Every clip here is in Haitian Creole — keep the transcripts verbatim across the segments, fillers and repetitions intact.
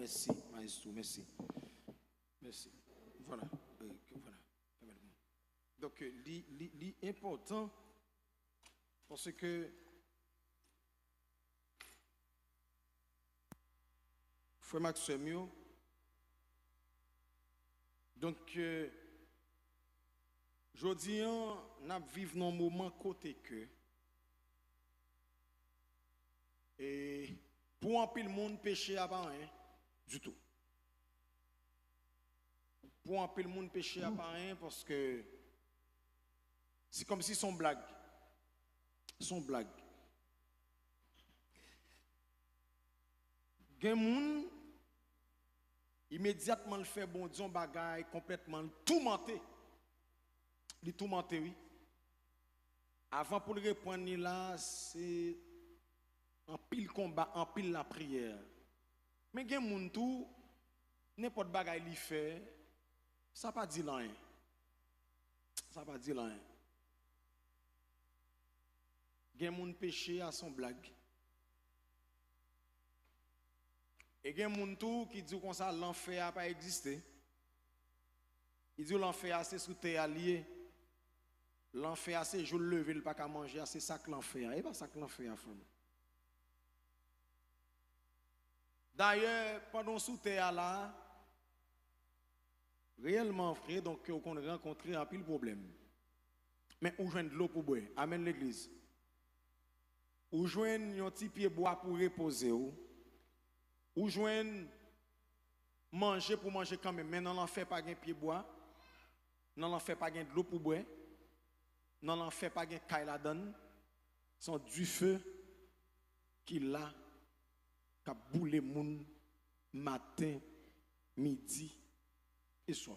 Mèsi, maestro, mèsi. Mèsi. Vwala. Euh, vwala. Donk, euh, li, li, li enpòtan paske, frè m ak sè m yo, donk, euh, jodi a, n ap viv nan yon moman kote ke, e, pou anpil moun, peche a pa anyen ditou. Pou anpil moun, peche a pa anyen paske se kòmsi se yon blag. Se yon blag. Gen moun, imedyatman l fè Bondye yon bagay konplètman, l toumante. Li toumante, wi. Avan pou l reprann li la, se anpil konba, anpil lapriyè. Men gen moun tou, nenpòt bagay li fè, sa pa di l anyen. Sa pa di l anyen. Gen moun, peche a se yon blag. E gen moun tou ki di w konsa, lanfè a pa egziste. Li di w lanfè a se sou tè a li ye. Lanfè a se jou l leve, l pa ka manje a, se sa k lanfè a. E pa sa k lanfè a, frè m. Dayè, pandan w sou tè a la, reyèlman vre, donk, ou konn rankontre anpil pwoblèm. Men ou jwenn dlo pou bwè. Amèn, legliz. Ou jwenn yon ti pye bwa pou repoze w. Ou jwenn manje pou manje kanmenm. Men nan lanfè pa gen pye bwa. Nan lanfè pa gen dlo pou bwè. Nan lanfè pa gen kay ladan l. Se yon dife ki la, k ap boule moun maten, midi e swa.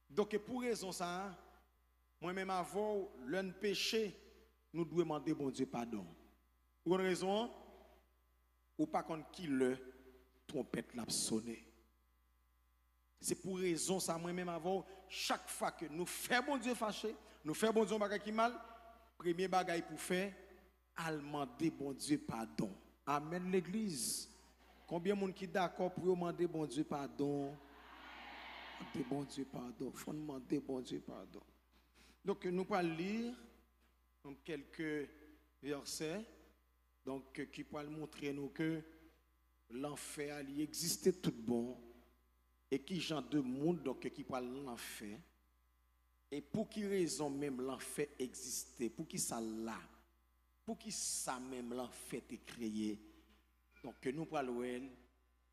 Donk, e pou rezon sa a, mwen menm avè w, lè n peche, nou dwe mande Bondye padon. Ou konn rezon an? Ou pa konn ki lè twonpèt la ap sonnen. Se pou rezon sa, mwen menm avè w, chak fwa ke nou fè Bondye fache, nou fè Bondye yon bagay ki mal, premye bagay pou fè, al mande Bondye padon. Amèn, legliz. Konbyen moun ki dakò pou yo mande Bondye padon? Mande Bondye padon. Fò n mande Bondye padon. Donk, nou pral li, donk, kèlke vèsè, donk, ki pral montre nou ke lanfè a, li egziste tout bon, e ki jan de moun, donk, ki pral nan lanfè, e pou ki rezon menm lanfè egziste, pou ki sa l la, pou ki sa menm lanfè te kreye. Donk, ke nou pral wè l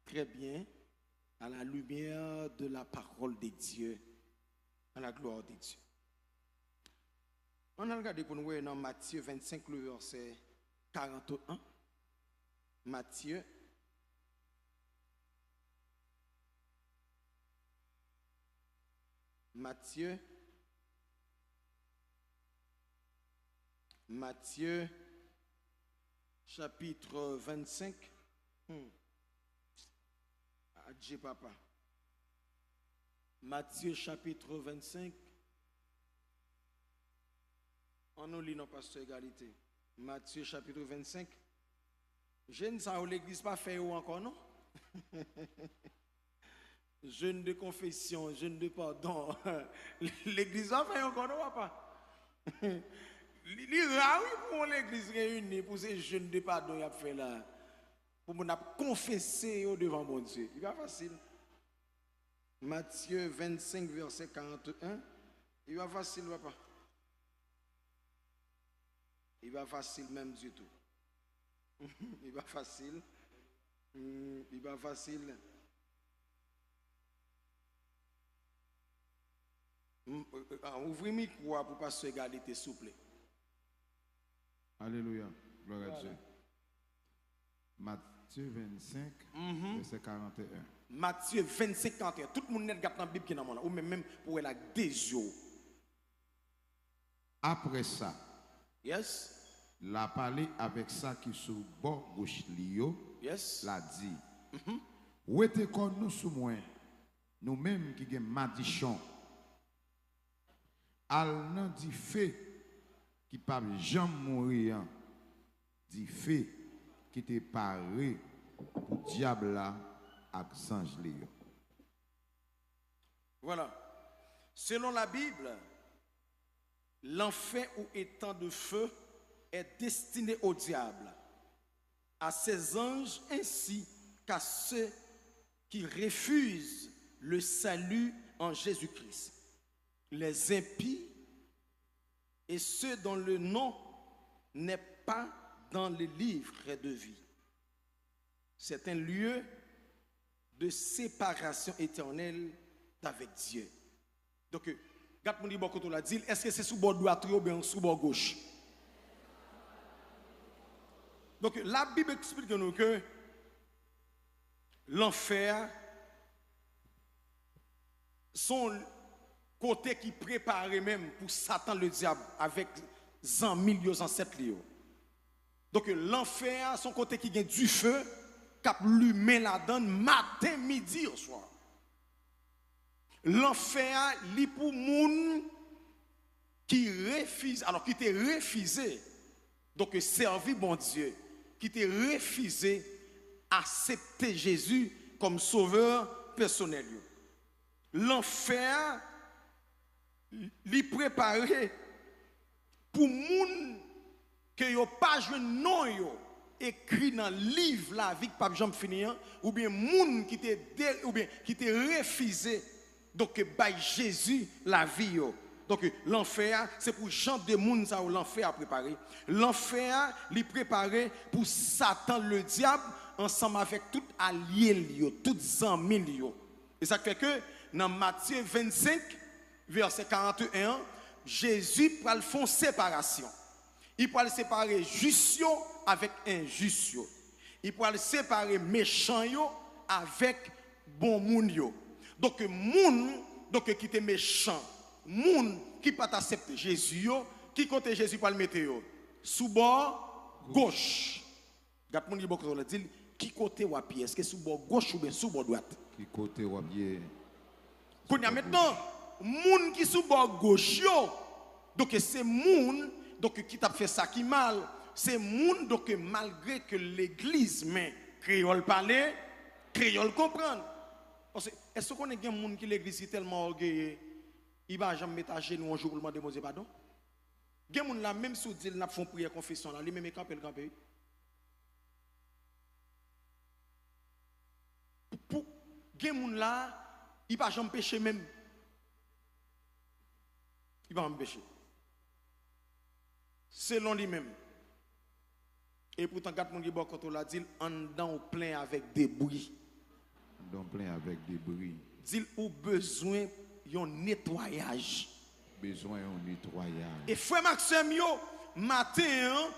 trè byen, à la lumière de la parole de Dieu, à la gloire de Dieu. Ann al gade pou n wè nan Matye vennsenk, le vèsè karant e en. Matye, Matye, Matye, chapitre vennsenk. Hmm. Adje, papa. Matye, chapitre vennsenk. Ann nou li non, pastè Egalite. Matye, chapitre vennsenk. Jèn sa yo, legliz pa fè yo ankò, non? Jeûne de confession, jeûne de pardon. Legliz pa fè yo ankò, non, papa? Li, li ra, wi, pou yon legliz reyini, pou se jeûne de pardon y ap fè la. Pou moun ap konfese yo devan Bondye. Li pa fasil. Matye vennsenk, vèsè karant e en. Li pa fasil, papa. Li pa fasil menm ditou. Li pa fasil. Hmm, li pa fasil. Hmm, euh, euh, ah, ouvri mikwo a pou pastè Egalite, souple. Alelouya. Glwa a Dye. Matye vennsenk, vèsè karant e en. Matye vennsenk, karant e en. Tout moun nèt, gad nan Bib ki nan men w la. Ou menm, menm pou wè l ak de zye w. Apre sa, yes, l a pale avèk sa ki sou bò goch li yo, yes, l a di, mhm, wete kò nou sou mwen, nou menm ki gen madichon. Al nan dife ki p ap janm mouri an, dife ki te pare pou dyab la ak zanj li yo. Voilà. Selon la Bible, l'enfer ou étang de feu est destiné au diable, à ses anges ainsi qu'à ceux qui refusent le salut en Jésus-Christ. Les impies et ceux dont le nom n'est pas dans le livre de vie. C'est un lieu de séparation éternelle d'avec Dieu. Donk, gad moun ki bò kote w la, di l, èske se sou bò dwat ou ye oubyen sou bò goch? Donk, Labib eksplike nou ke lanfè a se yon kote ki prepare menm pou Satan Ledyab avèk zanmi l yo, zansèt li yo. Donk, lanfè a se yon kote ki gen dife k ap limen ladan l maten, midi, oswa. Lanfè a, li pou moun ki refize, alò, ki te refize, donk, sèvi Bondye, ki te refize aksepte Jezi kòm sovè pèsonèl yo. Lanfè a, li prepare pou moun ke yo pa jwenn non yo ekri nan liv lavi k p ap janm fini an, oubyen moun ki te de, oubyen ki te refize, donk, bay Jezi lavi yo. Donk, lanfè a, se pou jan de moun sa yo lanfè a prepare. Lanfè a, li prepare pou Satan Ledyab ansanm avèk tout alye l yo, tout zanmi l yo. E sa k fè ke nan Matye vennsenk, vèsè karanteyen an, Jezi pral fè yon separasyon. Li pral separe jis yo avèk enjis yo. Li pral separe mechan yo avèk bon moun yo. Donk, moun, donk, ki te mechan, moun ki pa t aksepte Jezi yo, ki kote Jezi pral mete yo? Sou bò goch. Gad moun ki bò kote w la, di l, ki kote w ap ye? Èske sou bò goch oubyen sou bò dwat? Ki kote w ap ye? Kounye a mentnan, moun ki sou bò goch yo, donk, se moun, donk, ki t ap fè sa ki mal, se moun, donk, malgre ke legliz, men kreyòl pale, kreyòl konprann. Paske, èske w konnen gen moun ki legliz ki tèlman ògeye, li pa janm met ajenou yon jou pou l mande Bondye padon? Gen moun la, menm si w di l n ap fè yon priyè konfesyon la, li menm e kanpe l kanpe, wi. Pou, pou, gen moun la, li pa janm peche menm. Li pa janm peche. Selon li menm. E poutan, gad moun ki bò kote w la, di l, anndan w plen avèk debri. Anndan w plen avèk debri. Di l, ou bezwen yon netwayaj. Bezwen yon netwayaj. E frè m ak sè m yo, maten an,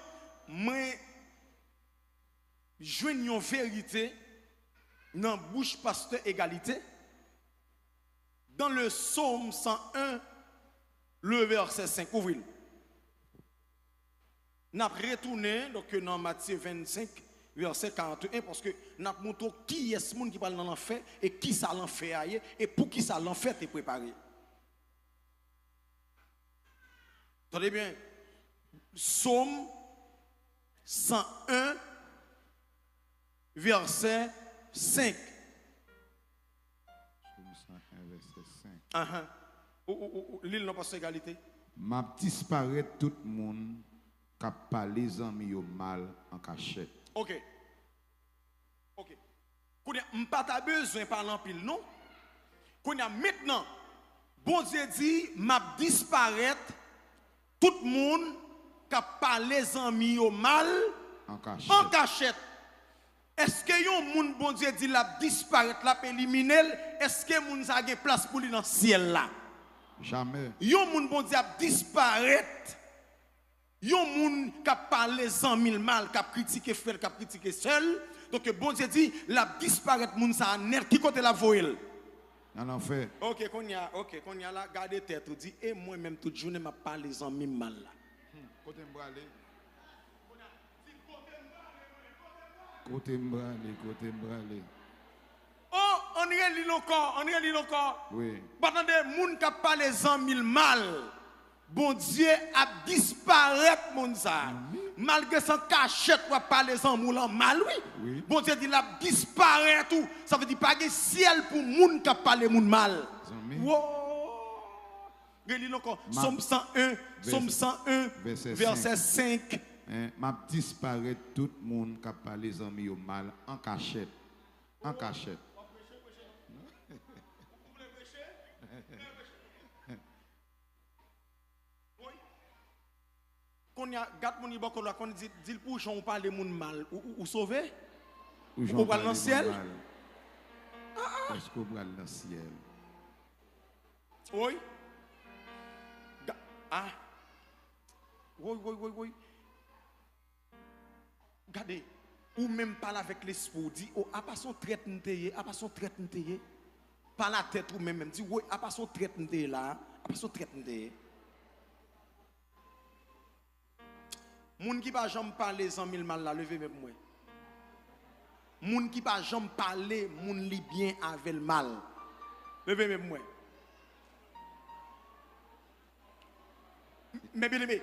mwen jwenn yon verite nan bouch pastè Egalite, dans le Psaume cent un, le verset cinq. Ouvri l. N ap retounen, donk, nan Matye vennsenk, vèsè karanteyen, paske n ap montre w kiyès moun ki pral nan lanfè e kisa lanfè a ye e poukisa lanfè te prepare. Tande byen, Sòm san en, vèsè senk. Sòm san en, vèsè senk. Ahan. Ou, ou, ou, ou, li l non, pastè Egalite. M ap disparèt tout moun k ap pale zanmi yo mal an kachèt. Ok. Ok. Kounye a, m pa ta bezwen pale anpil, non. Kounye a, mentnan, Bondye di, m ap disparèt tout moun k ap pale zanmi yo mal An kachèt. Èske yon moun Bondye di l ap disparèt, l ap elimine l, èske moun sa a gen plas pou li nan syèl la? Jamè. Yon moun Bondye ap disparèt, yon moun k ap pale zanmi l mal, k ap kritike frè l, k ap kritike sè l, donk Bondye di l ap disparèt moun sa a nèt. Ki kote l ap voye l? Nan lanfè. Ok, kounye a, ok, kounye a la, gade tèt ou, di, e mwen menm tout jounen m ap pale zanmi m mal la. Kote m prale? Kote m prale? Kote m prale? Oh, ann reli l ankò, ann reli l ankò. Wi. Pa tande moun k ap pale zanmi l mal. Bondye ap disparèt moun sa a. Malgre se an kachèt w ap pale zanmi w lan mal, wi. Bondye di l ap disparèt ou. Sa vle di pa gen syèl pou moun k ap pale moun mal. Wo! Reli l ankò. Sòm san en, Sòm san en, vèsè senk. M ap disparèt tout moun k ap pale zanmi yo mal an kachèt. An kachèt. Kounye a, gad moun ki bò kote w la, konn di, di l pou jan w pale moun mal, ou, ou, ou sove? Ou pral nan syèl? Èske w pral nan syèl? Woy. Ga-, ah. Woy, woy, woy, woy. Gade, ou menm pale avèk lespri w, di, o, apa se yon trèt m te ye, apa se yon trèt m te ye. Pale a tèt ou menm, menm, di, woy, apa se yon trèt m te ye la, apa se yon trèt m te ye. Moun ki pa janm pale zanmi l mal la, leve men pou mwen. Moun ki pa janm pale moun li byen avè l mal, leve men pou mwen. Men byeneme,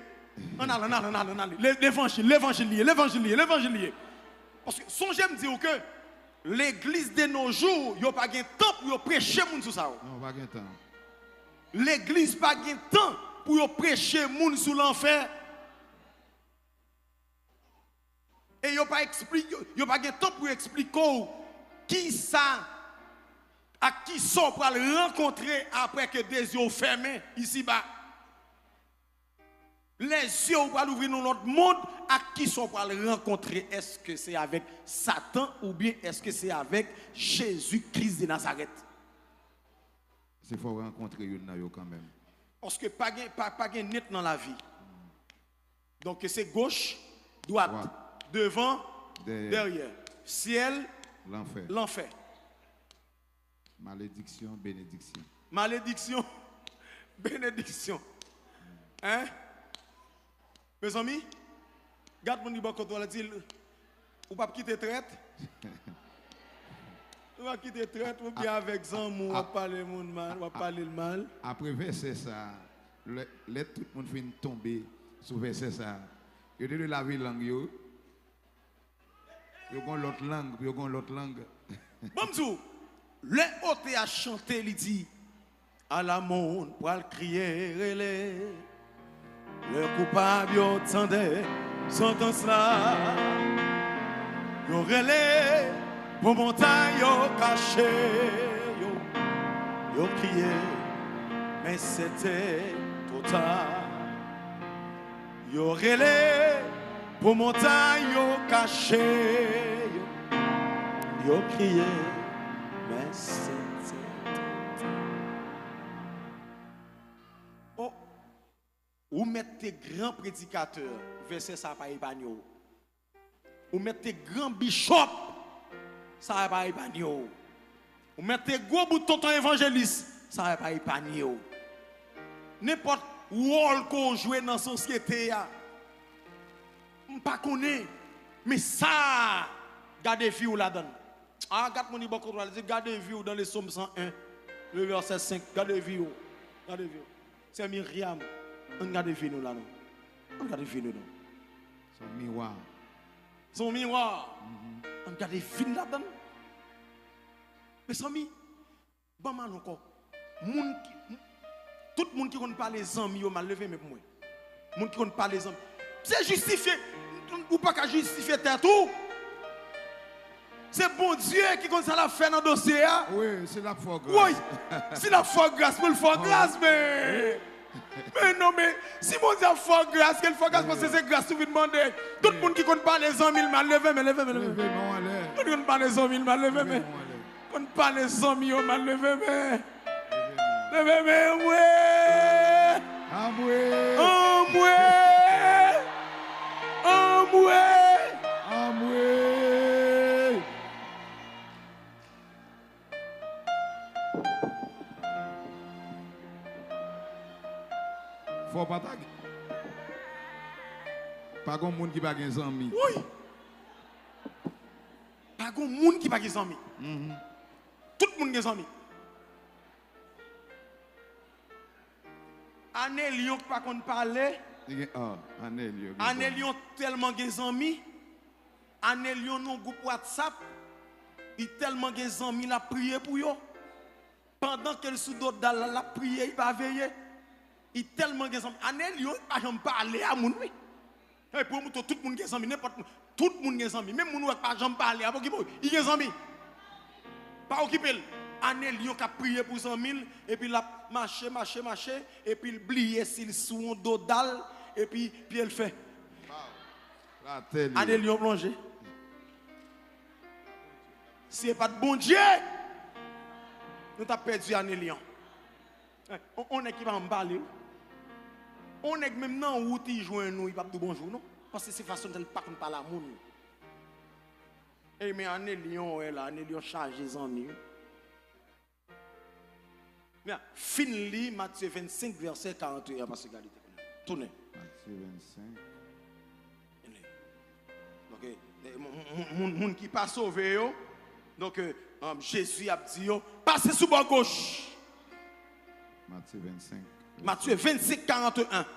ann ale, ann ale, ann ale, ann ale. Le-, levanjil, levanjil li ye, levanjil li ye, levanjil li ye. Paske sonje m di w ke legliz de nos jours, yo pa gen tan pou yo preche moun sou sa yo. Non, pa gen tan. Legliz pa gen tan pou yo preche moun sou lanfè. E yo pa ekspli-, yo, yo pa gen tan pou yo eksplike w ki sa ak ki sa w pral rankontre apre ke de zye w fèmen isiba. Lè zye w pral ouvri nan lòt mond, ak ki sa w pral rankontre? Èske se avèk Satan oubyen èske se avèk Jezi Kris de Nazarèt? Se fò w rankontre youn nan yo kanmenm. Paske pa gen, pa, pa gen net nan lavi. Donk, se goch, dwat, devan, dèyè, syèl, lanfè. Malediksyon, benediksyon. Malediksyon, benediksyon. Hein? Mezanmi, gad moun ki bò kote w la, di l, ou p ap kite trèt? Ou p ap kite trèt, ou byen avèk zanmi w, w ap pale moun mal, w ap pale l mal. Apre vèsè sa, lè, lè tout moun fin tonbe sou vèsè sa, yo te dwe lave lang yo. Yo gon lòt lang, yo gon lòt lang. Ban m di w, lè otè a chante, li di, ala moun pral kriye rele. Lè koupab yo tande santans la, yo rele pou montay yo kache yo. Yo kriye, men se te twò ta. Yo rele pou montay yo kache yo. Yo kriye, men se te. Oh, ou mèt te gran predikatè, vèsè sa pa epanye w. Ou mèt te gran bichòp, sa pa epanye w. Ou mèt te gwo bout tonton evanjelis, sa pa epanye w. Nenpòt wòl ke w jwe nan sosyete a, m pa konnen, men sa a, gade vi w ladan l. A, gad moun ki bò kote w la, di, gade vi w dans le Psaume cent un, le verset cinq, gade vi w, gade vi w. Sè Myriam, ann gade vi nou la non. Ann gade vi nou non. Se yon miwa. Se yon miwa. Ann gade vi n ladan l. Mezanmi, ban m al ankò. Moun ki, tout moun ki konn pale zanmi yo mal, leve men pou mwen. Moun ki konn pale zanmi. Se jistifye. Ou pa ka jistifye tèt ou. Se Bondye ki konn sa l ap fè nan dosye a. Wi, si l ap fè w gras. Wi, si l ap fè w gras, pou l fè w gras, men. Men non, men, si Bondye ap fè w gras, ke l fè w gras, paske se gras ou vin mande. Tout moun ki konn pale zanmi l mal, leve men, leve men, leve men. Leve men anlè. Moun ki konn pale zanmi l mal, leve men. Leve men anlè. Konn pale zanmi yo mal, leve men. Leve men, anmwe! Anmwe! Anmwe! Anmwe! Anmwe! Fò w pa ta gen, pa gon moun ki pa gen zanmi. Woy! Pa gon moun ki pa gen zanmi. Mhm. Tout moun gen zanmi. Ane Lyon ki pa konn pale. Li gen, ah, Ane Lyon gen Ane zanmi. Lyon tèlman gen zanmi. Ane Lyon nan gwoup WhatsApp. Li tèlman gen zanmi, l ap priye pou yo. Pandan ke l sou do dal la, l ap priye, li pa veye. Li tèlman gen zanmi. Ane Lyon pa janm pale a moun, wi. Hey, pou mouton, tout moun gen zanmi, nenpòt moun. Tout moun gen zanmi. Menm moun ou wè k pa janm pale a, pa okipe w, li gen zanmi. Pa okipe l. Ane Lyon k ap priye pou zanmi l, epi l ap mache, mache, mache, epi l bliye si l sou yon do dal, epi pye l fè. Atè Lyon. Ane Lyon plonje. Si se pa t Bondye, nou t ap pèdi Ane Lyon. On, on nèg ki pa janm pale, wi. On nèg menm nan wout li jwenn ou, li p ap di w bonjou, non. Paske se fason l pa konn pale a moun. E men Ane Lyon, wè la, Ane Lyon chaje zanmi, wi. Men, fin li Matye vennsenk, vèsè karanteyen, pastè Galite. Tounen. Matye vennsenk. Donk, eh, moun, moun, moun, moun ki pa sove yo, donk, eh, um, Jezi ap di yo, pase sou bò goch. Matye vennsenk. Matye vennsenk, karanteyen.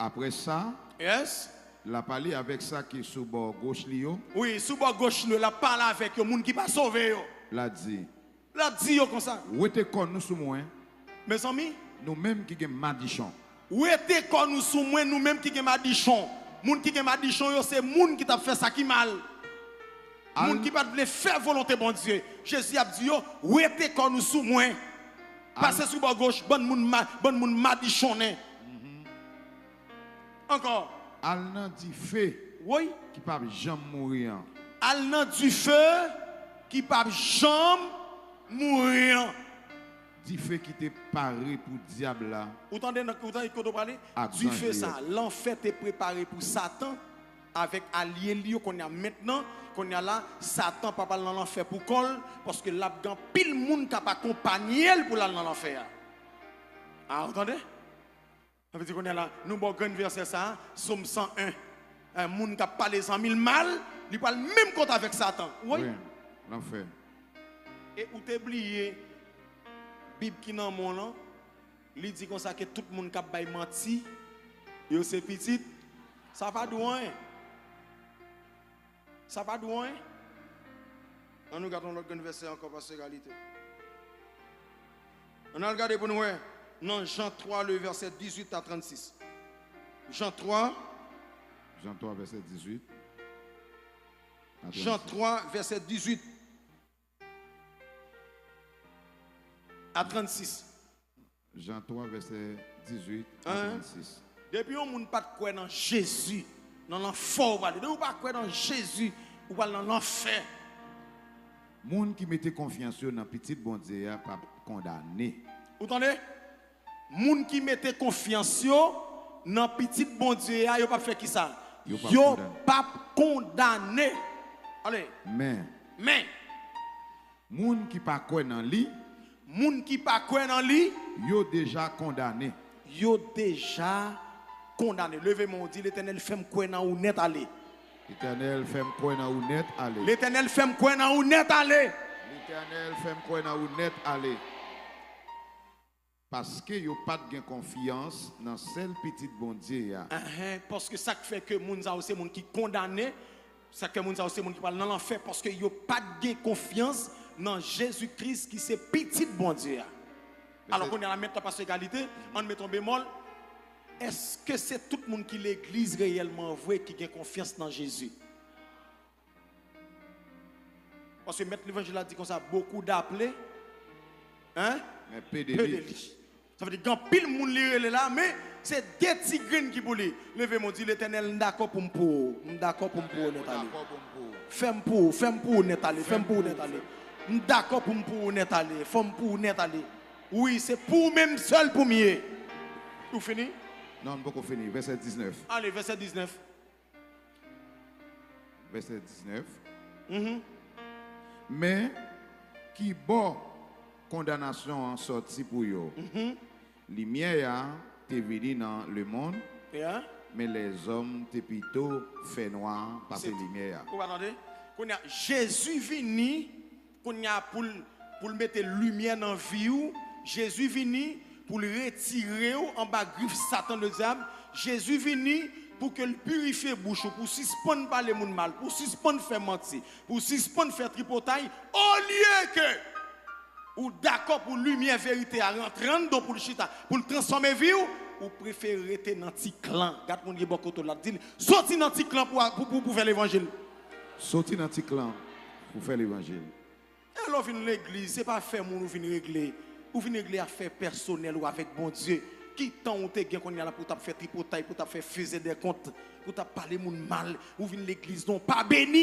Apre sa, yes, l ap pale avèk sa ki sou bò goch li yo. Wi, sou bò goch li yo, l ap pale avèk yo, moun ki pa sove yo. L ap di, L ap di yo konsa. Wete kò nou sou mwen. Mezanmi. Nou menm ki gen madichon. Wete kò nou sou mwen, nou menm ki gen madichon. Moun ki gen madichon yo, se moun ki t ap fè sa ki mal. Al- Moun ki pa t vle fè volonte Bondye. Jezi ap di yo, wete kò nou sou mwen. Al- Pase sou bò goch, bann moun, ma, bann moun madichonnen. Ankò. Al nan dife, wi, ki p ap janm mouri an. Al nan dife ki p ap janm mouri an. Dife ki te pare pou dyab la. Ou tande nan, ou tande kote w prale? Ak zanj li yo. Dife sa, lanfè te prepare pou Satan avèk alye li yo. Kounye a mentnan, kounye a la, Satan p ap al nan lanfè pou kò l, paske l ap gen anpil moun k ap akonpanye l pou l al nan lanfè a. A, ou tande? Sa vle di kounye a la, nou ba w grenn vèsè sa a, Sòm san en. Eh, moun k ap pale zanmi l mal, li pral menm kote avèk Satan. Wi. Wi, lanfè. E ou te bliye Bib ki nan men w lan, li di konsa ke tout moun k ap bay manti, yo se pitit. Sa pa di w anyen. Sa pa di w anyen? Ann nou gade yon lòt grenn vèsè ankò, pastè Galite. Ann al gade pou nou wè nan Jan twa, le vèsè dizuit a trannsis. Jan twa. Jan twa, vèsè dizuit a trannsis. Jan twa, vèsè dizuit a trannsis. Jan twa, vèsè dizuit a trannsis. Depi yon moun pa t kwè nan Jezi, nan lanfè w prale. Depi w pa kwè nan Jezi, ou pral nan lanfè. Moun ki mete konfyans yo nan Pitit Bondye a p ap kondane. Ou tande? Moun ki mete konfyans yo nan Pitit Bondye a, yo p ap fè kisa? Yo p ap kondane. Yo p ap kondane. Ale. Men. Men. Moun ki pa kwè nan li. Moun ki pa kwè nan li. Yo deja kondane. Yo deja kondane. Leve men w, di, Letènèl, fè m kwè nan ou nèt ale. Letènèl, fè m kwè nan ou nèt ale. Letènèl, fè m kwè nan ou nèt ale. Letènèl, fè m kwè nan ou nèt ale. Paske yo pa t gen konfyans nan sèl Pitit Bondye a. Enhen, paske sa k fè ke moun sa yo se moun ki kondane, sa k fè moun sa yo se moun ki pral nan lanfè, paske yo pa t gen konfyans nan Jezi Kris ki se Pitit Bondye a. Alò, kounye a la, mentnan, pastè Galite, ann met yon bemòl. Èske se tout moun ki legliz reyèlman vre ki gen konfyans nan Jezi? Paske mèt levanjil la di konsa, beaucoup d'appelés, hein? Mais peu d'élus. Peu d'élus. Sa vle di, gen anpil moun li rele la, men se de ti grenn ki pou li. Leve men w, di, Letènèl, m dakò pou m pou ou. M dakò pou m pou ou nèt ale. Fè m pou ou, fè m pou ou nèt ale, fè m pou ou nèt ale. M dakò pou m pou ou nèt ale, fè m pou ou nèt ale. Wi, se pou ou menm sèl pou m ye. Ou fini? Non, m poko fini. Vèsè diznèf. Ale, vèsè diznèf. Vèsè diznèf. Mhm. Men ki bò kondanasyon an sòti pou yo? Mhm. Limyè a te vini nan lemonn, yeah, men lèzòm te pito fènwa pase limyè a. Ou pa tande? Kounye a, Jezi vini, kounye a pou l, pou l mete limyè nan vi w, Jezi vini pou l retire w anba grif Satan Ledyab. Jezi vini pou ke l pirifye bouch ou, pou w sispann pale moun mal, pou w sispann fè manti, pou w sispann fè tripotay, olye ke ou dakò pou limyè verite a rantre anndan w, pou l chita, pou l transfòme vi w, ou prefere rete nan ti klan. Gad moun ki bò kote w la, di l, soti nan ti klan pou, pou, pou, pou fè levanjil. Soti nan ti klan pou fè levanjil. E lè w vin legliz, se pa afè moun ou vin regle. Ou vin regle afè pèsonèl ou avèk Bondye. Ki tan ou te gen kounye a la pou w t ap fè tripotay, pou w t ap fè faisait des comptes, pou w t ap pale moun mal? Ou vin legliz non, w pa beni.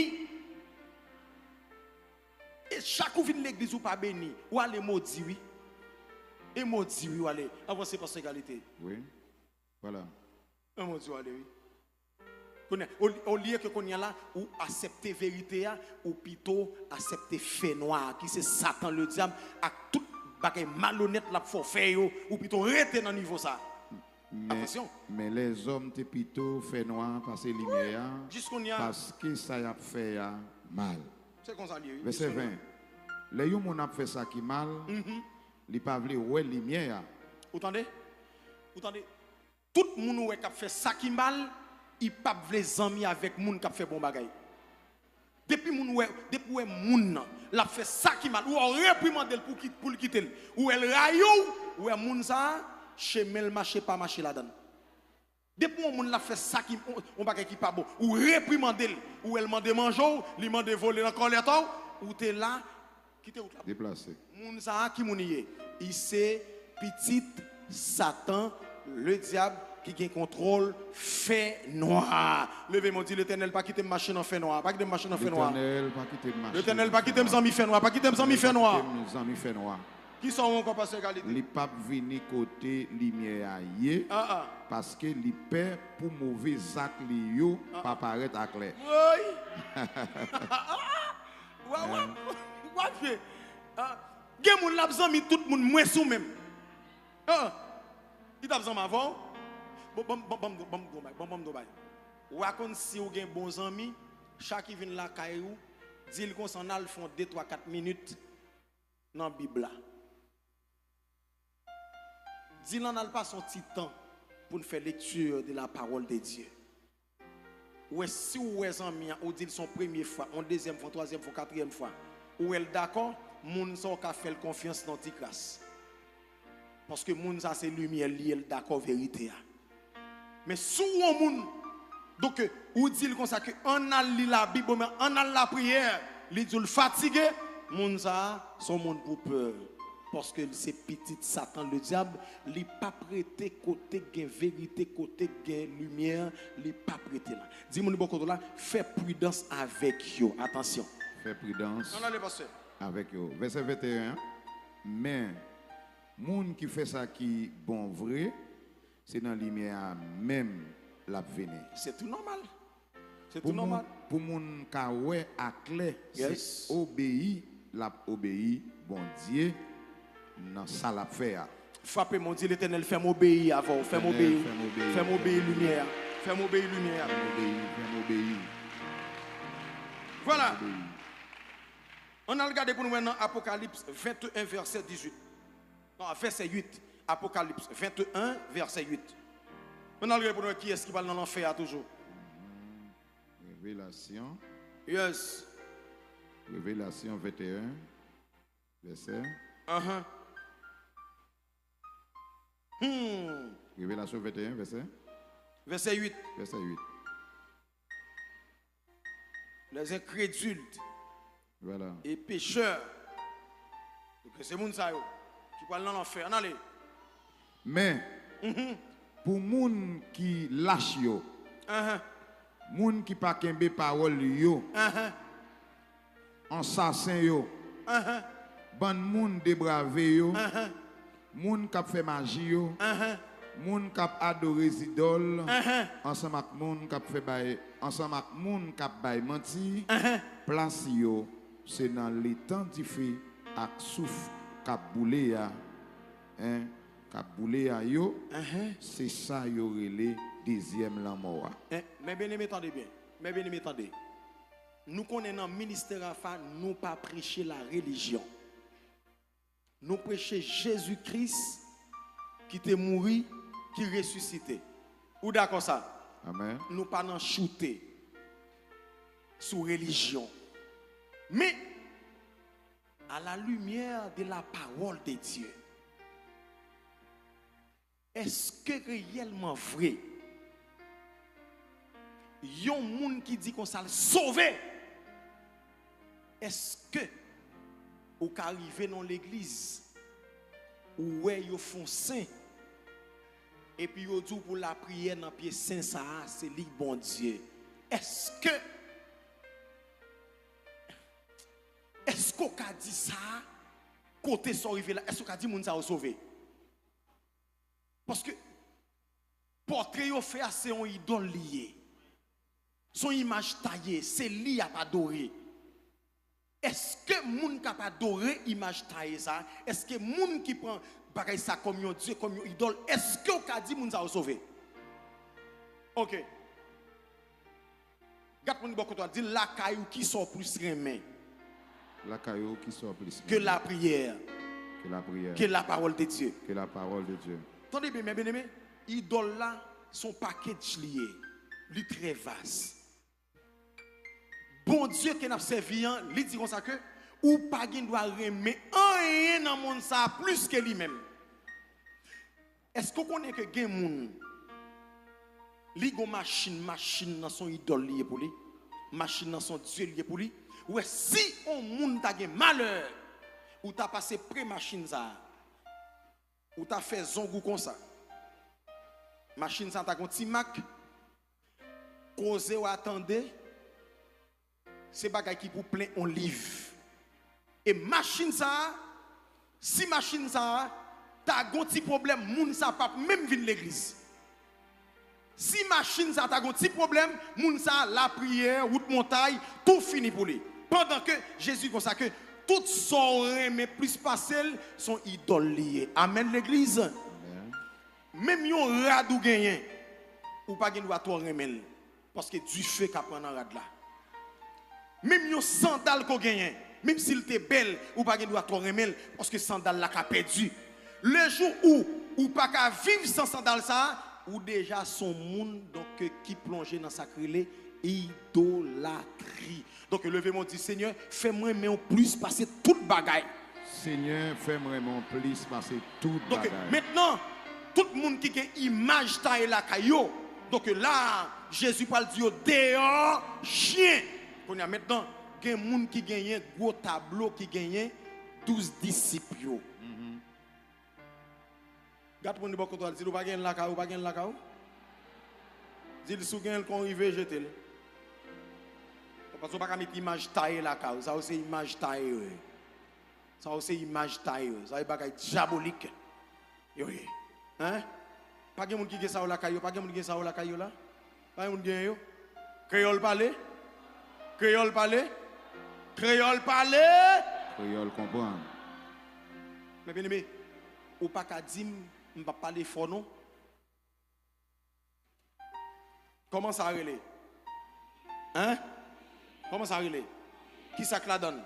E chak ou vin legliz, ou pa beni. Ou ale modi, wi. E modi, wi, ou ale. Avanse, pastè Egalite. Wi. Vwala. E modi, ou ale, wi. Kounye a, o-, olye ke kounye a la, ou aksepte verite a, ou pito aksepte fènwa a, ki se Satan Ledyab ak tout bagay malonèt l ap fè w fè yo, ou pito rete nan nivo sa a. Men, Atansyon. Men lèzòm te pito fènwa pase limyè a, Jis kounye a. Paske sa y ap fè a mal. Se konsa l ye, wi. Vèsè ven. Lè yon moun ap fè sa ki mal, Mhm. li pa vle wè limyè a. Ou tande? Ou tande? Tout moun ou wè k ap fè sa ki mal, li p ap vle zanmi avèk moun k ap fè bon bagay. Depi moun wè, depi w wè moun nan, l ap fè sa ki mal, ou wè w reprimande l pou ki, pou l kite l, ou wè l rayi w, ou wè moun sa a, chemen l mache pa mache ladan l. Depi yon moun l ap fè sa ki, yon, yon bagay ki pa bon, ou reprimande l, ou wè l mande manje w, li mande vole nan kòlèt ou, ou te la, kite wout la. Deplase. Moun sa a, ki moun li ye? Li se pitit Satan, Ledyab, ki gen kontwòl fènwa. Leve men w, di, Letènèl, pa kite m mache nan fènwa. Pa kite m mache nan fènwa. Letènèl, pa kite m mache Letènèl, nan pa kite m fènwa. Zanmi fènwa. Pa kite m zanmi Letènèl, fènwa. Pa kite m zanmi fènwa. Kisa w ankò, pastè Egalite? Li p ap vini kote limyè a ye, Ah, ah. paske li pè pou move zak li yo Ah, ah. pa parèt aklè. Woy! Wa, wa, wa, pye. Ah, gen moun l ap zanmi tout moun, mwens ou menm. Ah, li t ap zanmi avè w? Bon, ban m, ban m, ban m, ban m, ban m, ban m, ban m, ban m, ban m, ban m, Wa konn si w gen bon zanmi, chak ki vin lakay ou, di l konsa, ann al fè yon de, twa, kat minit nan Bib la. Di l ann al pase yon ti tan pou n fè lecture de la parole de Dieu. Ou wè, si w wè zanmi an, ou di l se yon premye fwa, yon dezyèm fwa, yon twazyèm fwa, yon katriyèm fwa, ou wè l dakò, moun sa a w ka fè l konfyans nan ti kras. Paske moun sa a se limyè l ye, l dakò verite a. Men si w wè yon moun, donk, ou di l konsa ke ann al li Labib, oubyen ann al lapriyè, li di w l fatige, moun sa a se yon moun pou pè. Paske l se pitit Satan, Ledyab, li p ap rete kote k gen verite, kote k gen limyè, li p ap rete la. Di moun bò kote w la, fè pridans avèk yo. Atansyon. Fè pridans Ann ale, pastè. avèk yo. Vèsè venteyen an, men moun ki fè sa ki bon vre, se nan limyè a menm l ap vini. Se tou nòmal. Se Pou tou moun, nòmal. pou moun ka wè aklè, se Yes. obeyi l ap obeyi Bondye nan sa l ap fè a. Frape men w, di, Letènèl, fè m obeyi avè w, fè m Letènèl, obeyi, fè m obeyi, fè m fè m obeyi, obeyi limyè a, fè m obeyi limyè a. fè m obeyi, fè m obeyi. Vwala. Obeyi. Ann al gade pou n wè nan Apokalips venteyen, vèsè dizuit. Non, vèsè uit. Apokalips venteyen, vèsè uit. Ann al gade pou n wè kiyès ki pral nan lanfè a toujou. Revelasyon. Yes. Revelasyon venteyen, vèsè. Ahan. Hmm. Revelasyon venteyen, vèsè. Vèsè uit. Vèsè uit. Les incrédules Vwala. et pécheurs. Donk, se moun sa yo ki pral nan lanfè. Ann ale. Men, Mhm. pou moun ki lach yo, Ahan. moun ki pa kenbe pawòl yo, Ahan. ansasen yo, Ahan. bann moun deprave yo, Ahan. moun k ap fè maji yo, Ahan. moun k ap adore zidòl, Ahan. ansanm ak moun k ap fè bay, ansanm ak moun k ap bay manti, Ahan. plas yo se nan letan dife ak souf k ap boule a, en, k ap boule a yo, Ahan. se sa yo rele dezyèm lanmò a. En, men byeneme, tande byen. Men byeneme, tande. Nou konnen nan ministè Rafa, nou pa preche la relijyon. Nou preche Jezi Kris, ki te mouri, ki resisite. Ou dakò sa? Amen. Nou pa nan choute sou relijyon. Men, à la lumière de la parole de Dieu, èske reyèlman vre, yon moun ki di konsa l sove, èske ou ka rive nan legliz, ou wè yo fè yon sen, epi yo di w pou lapriyè nan pye sen sa a, se li Bondye? Èske, èske w ka di sa a, kote sa w rive la, èske w ka di moun sa yo sove? Paske pòtre yo fè a, se yon idòl li ye. Se yon imaj taye, se li y ap adore. Èske moun k ap adore imaj taye sa a, èske moun ki pran bagay sa kòm yon dye, kòm yon idòl, èske w ka di moun sa yo sove? Ok. Gad moun bò kote w, di l lakay ou, kisa w plis renmen? Lakay ou, kisa w plis renmen? Que la prière. Que la prière. Que la parole de Dieu. Que la parole de Dieu. Tande byen, men byeneme, idòl la, se yon package li ye. Li trè vas. Bondye ke n ap sèvi an, li di konsa ke ou pa gen dwa renmen anyen nan mond sa a plis ke li menm. Èske w konnen ke gen moun, li gon machin, machin nan se yon idòl li ye pou li, machin nan se yon dye li ye pou li? Ou wè, si yon moun ta gen malè, ou ta pase pre machin sa a, ou ta fè zong ou konsa, machin sa a ta gon ti mak, koze w a tande, se bagay ki pou plen on liv. E machin sa a, si machin sa a ta gon ti pwoblèm, moun sa a p ap menm vin legliz. Si machin sa a ta gon ti pwoblèm, moun sa a, lapriyè, wout montay, tou fini pou li. Pandan ke Jezi konsa ke tout sa w renmen plis pase l, se yon idòl li ye. Amèn, legliz? Amèn. Menm yon rad ou genyen, ou pa gen dwa twò renmen l, paske dife ka pran nan rad la. Menm yon sandal ke w genyen, menm si l te bèl, ou pa gen dwa twò renmen l, paske sandal la ka pèdi. Le jou ou, ou pa ka viv san sandal sa a, ou deja se yon moun, donk, ki plonje nan sa k rele idolatri. Donk, leve men w, di, Senyè, fè m renmen w plis pase tout bagay. Senyè, fè m renmen w plis pase tout bagay. Donk, mentnan, tout moun ki gen imaj taye lakay yo, donk, la a, Jezi pral di yo, deyò, chen. Kounye a, mentnan, gen moun ki genyen gwo tablo ki genyen douz disip yo. Mhm. Gad moun li bò kote w, di l ou pa gen l lakay ou, ou pa gen l lakay ou. Di l si w gen l, kon rive jete l. Paske w pa ka met imaj taye lakay ou. Sa yo se imaj taye yo ye. Sa yo se imaj taye yo. Sa yo bagay dyabolik yo ye. Hein? Pa gen moun ki gen sa yo lakay yo, pa gen moun ki gen sa yo lakay yo la? Pa gen moun gen yo? Kreyòl pale? Kreyòl pale? Kreyòl pale? Kreyòl konprann. Men byeneme, ou pa ka di m, m p ap pale fò non. Kòman sa rele? Hein? Kòman sa rele? Kisa k ladann?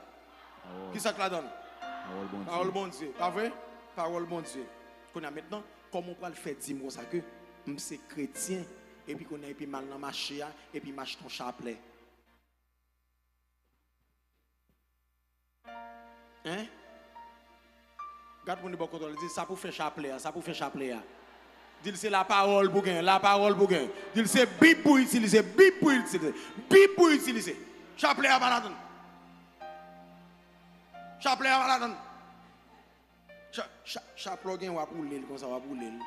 Pawòl. Kisa k ladann? Pawòl Bondye. Pawòl Bondye, pa vre? Pawòl Bondye. Kounye a mentnan, kòman w pral fè di m konsa ke m se kretyen, epi kounye a epi m al nan mache a, epi m achte yon chaplè? Hein? Gad moun li bò kote w, li di, sa pou fè chaplè a, sa pou fè chaplè a. Di l se lapawòl pou gen, lapawòl pou gen. Di l se Bib pou itilize, Bib pou itilize, Bib pou itilize. Chaplè a pa ladann. Chaplè a pa ladann. Cha, cha, chaplè w gen, w ap woule l konsa, w ap woule l.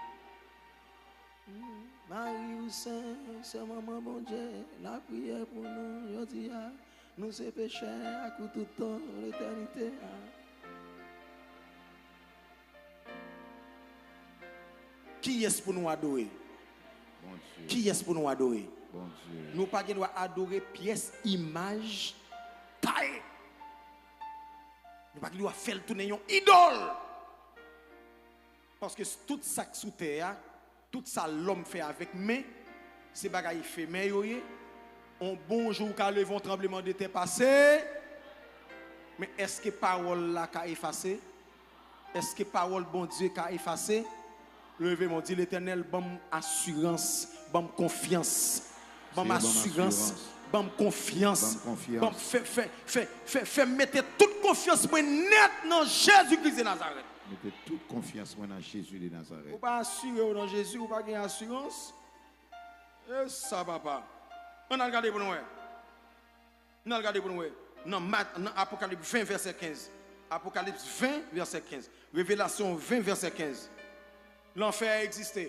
Mari ou sen, se manman Bondye, lapriyè pou nou jodi a. Nou se pechè ak ou tout tan letènite a. Kiyès pou nou adore? Bondye. Kiyès pou nou adore? Bondye. Nou pa gen dwa adore pyès imaj taye. Nou pa gen dwa fè l tounen yon idòl. Paske s-, tout sa k sou tè a, tout sa lòm fè avèk men, se bagay efemè yo ye. On bon jou ou ka leve, on tranblemanntè pase. Men èske pawòl la ka efase? Èske pawòl Bondye ka efase? Leve men w, di, Letènèl, ban m asirans, ban m konfyans. Ban m asirans, ban m konfyans. Ban m fè, fè, fè, fè, fè m mete tout konfyans mwen nèt nan Jezi Kris de Nazarèt. Mete tout konfyans mwen nan Jezi de Nazarèt. Ou pa asire w nan Jezi, ou pa gen asirans. E sa, papa. Ann al gade pou nou wè. Ann al gade pou nou wè. Nan Mat, nan Apokalips ven, vèsè kenz. Apokalips ven, vèsè kenz. Revelasyon ven, vèsè kenz. Lanfè a egziste.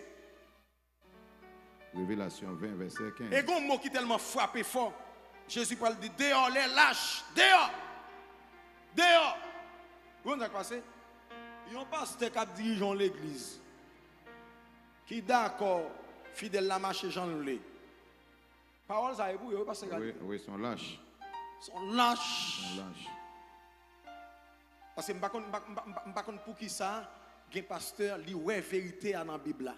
Revelasyon ven, vèsè kenz. E gon mo ki tèlman frape fò. Jezi pral di, "Dehors les lâches, dehors! Dehors!" Ou konn sa k pase? Yon pastè k ap dirije yon legliz ki dakò fidèl la mache jan l vle. Pawòl sa e pou yo, wi, pastè Gadi. Wi, wi, se yon lach. Se yon lach. Se yon lach. Paske m pa konn, m pa, m pa, m pa, m pa konn poukisa gen pastè, li wè verite a nan Bib la,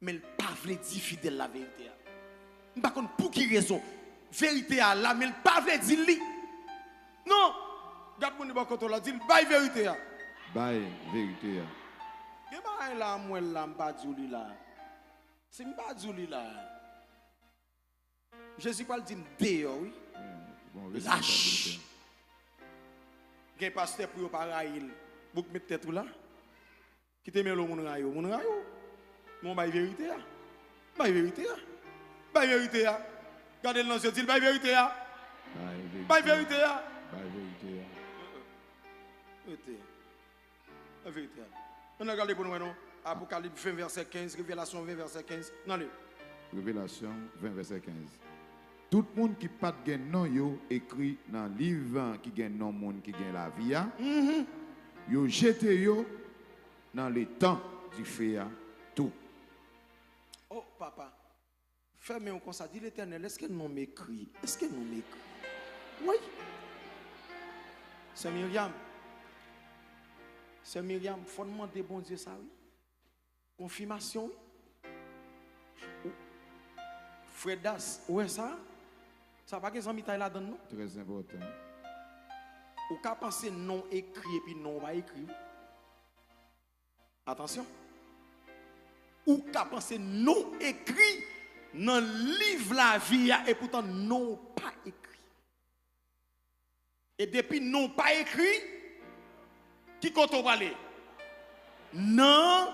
men l pa vle di fidèl la verite a. M pa konn pou ki rezon. Verite a la, men l pa vle di l li. Non! Gad moun li bò kote w la, di l, "Bay verite a." Bay verite a. Gen bagay la, m wè l la, m pa di w li la. Si m pa di w li la, Jezi pral di m, "Deyò, wi." Lach. Gen pastè pou yo pa rayi l. Bouk met tèt ou la. Kite men lo moun rayi w. Moun rayi w. Men w bay verite a. Bay verite a. Bay verite a. Gade l nan zye, di l, "Bay verite a." Bay verite a. Bay verite a. Verite a. Laverite a. Ann al gade pou nou wè non. Apokalips ven vèsè kenz, Revelasyon ven vèsè kenz. Ann ale. Revelasyon ven vèsè kenz. Tout moun ki pa t gen non yo ekri nan liv ki gen non moun ki gen lavi a, yo jete yo nan letan dife a tou. Oh, papa. Fèmen w konsa, di, "Letènèl, èske non m ekri? Èske non m ekri?" Wi. Sè Miryam. Sè Miryam, fò n mande Bondye sa, wi. Konfimasyon, wi. Ou, Frè Das, ou wè sa? Sa pa gen zanmitay ladan l, non. Trè enpòtan. Ou ka panse non w ekri epi non w pa ekri, wi. Atansyon. Ou ka panse non w ekri nan liv lavi a, epoutan non w pa ekri. E depi non w pa ekri, ki kote w prale? Nan.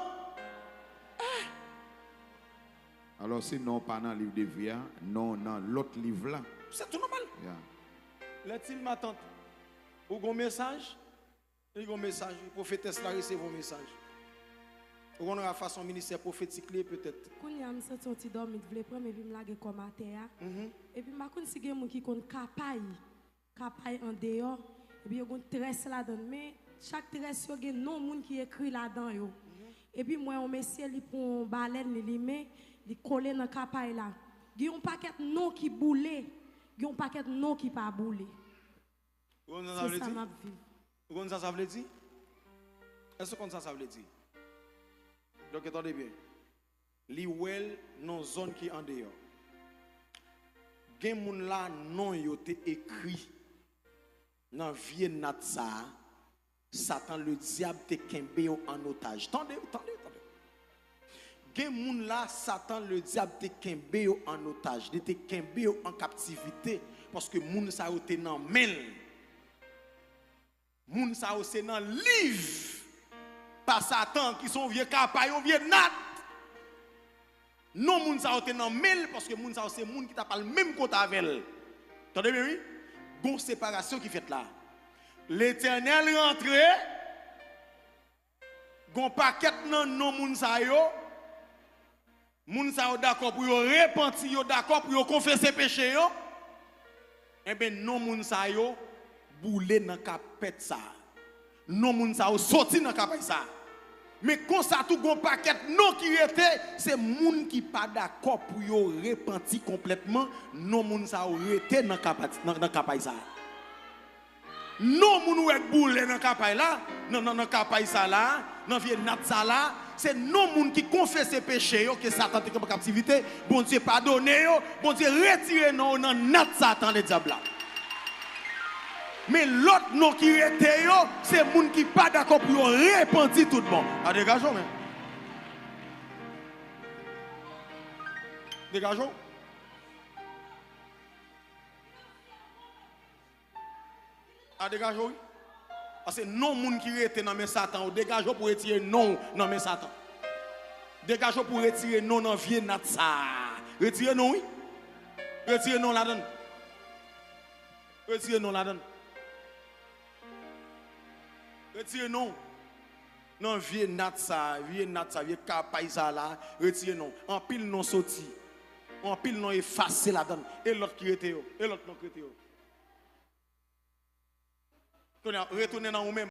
Alò, si non w pa nan liv de vi a, non w nan lòt liv la. Se tou nòmal. Ya. Lètil matant, ou gon mesaj? Li gon mesaj, wi. Pwofetès la resevwa yon mesaj. Ou konn wè fason ministè pwofetik li ye, petèt. Kounye a, m santi yon ti dòmi t vle pran m, epi m lage kò m atè a. Mhm. Epi m pa konn si gen moun ki konn kapay, kapay andeyò, epi yo gon très ladan l, men chak très yo gen non moun ki ekri ladan yo. Mhm. Epi m wè yon mesye, li pran yon balèn, li limen, li kole nan kapay la. Gen yon pakèt non ki boule, gen yon pakèt non ki pa boule. Ou konn sa sa vle di? Se sa m ap viv. Ou konn sa sa vle di? Èske w konn sa sa vle di? Donk, tande byen. Li wè l nan zòn ki andeyò. Gen moun la, non yo te ekri nan vye nat sa a, Satan Ledyab te kenbe yo an otaj. Tande, tande, tande. Gen moun la, Satan Ledyab te kenbe yo an otaj. Li te kenbe yo an kaptivite, paske moun sa yo te nan men l. Moun sa yo se nan liv pa Satan, ki se yon vye kapay, yon vye nat. Non moun sa yo te nan men l, paske moun sa yo se moun ki t ap al menm kote avè l. Tande byen, wi. Gon separasyon ki fèt la. Letènèl rantre, gon pakèt nan non moun sa yo, moun sa yo dakò pou yo repanti, yo dakò pou yo konfese peche yo. Enben, non moun sa yo boule nan kapèt sa a. Non moun sa yo soti nan kapay sa a. Men konsa tou, gon pakèt non ki rete, se moun ki pa dakò pou yo repanti konplètman. Non moun sa yo rete nan kapa-, nan, nan kapay sa a. Non moun ou wè k boule nan kapay la, nan, nan, nan kapay sa la, nan vye nat sa la, se non moun ki konfese peche yo ke Satan te kenbe an kaptivite, Bondye padone yo, Bondye retire non yo nan nat Satan Ledyab la. Men lòt non ki rete yo, se moun ki pa dakò pou yo repanti tout bon. A degaje w, men. Degaje w. A degaje w, wi. Paske non moun ki rete nan men Satan, ou degaje w pou retire non w nan men Satan. Degaje w pou retire non nan vye nat sa a. Retire non, wi. Retire non ladan l. Retire non ladan l. Retire non nan vye nat sa, vye nat sa, vye kapay sa la, retire non. Anpil non soti. Anpil non efase ladan. E lòt ki rete yo? E lòt non ki rete yo? Kounye a, retounen nan ou menm.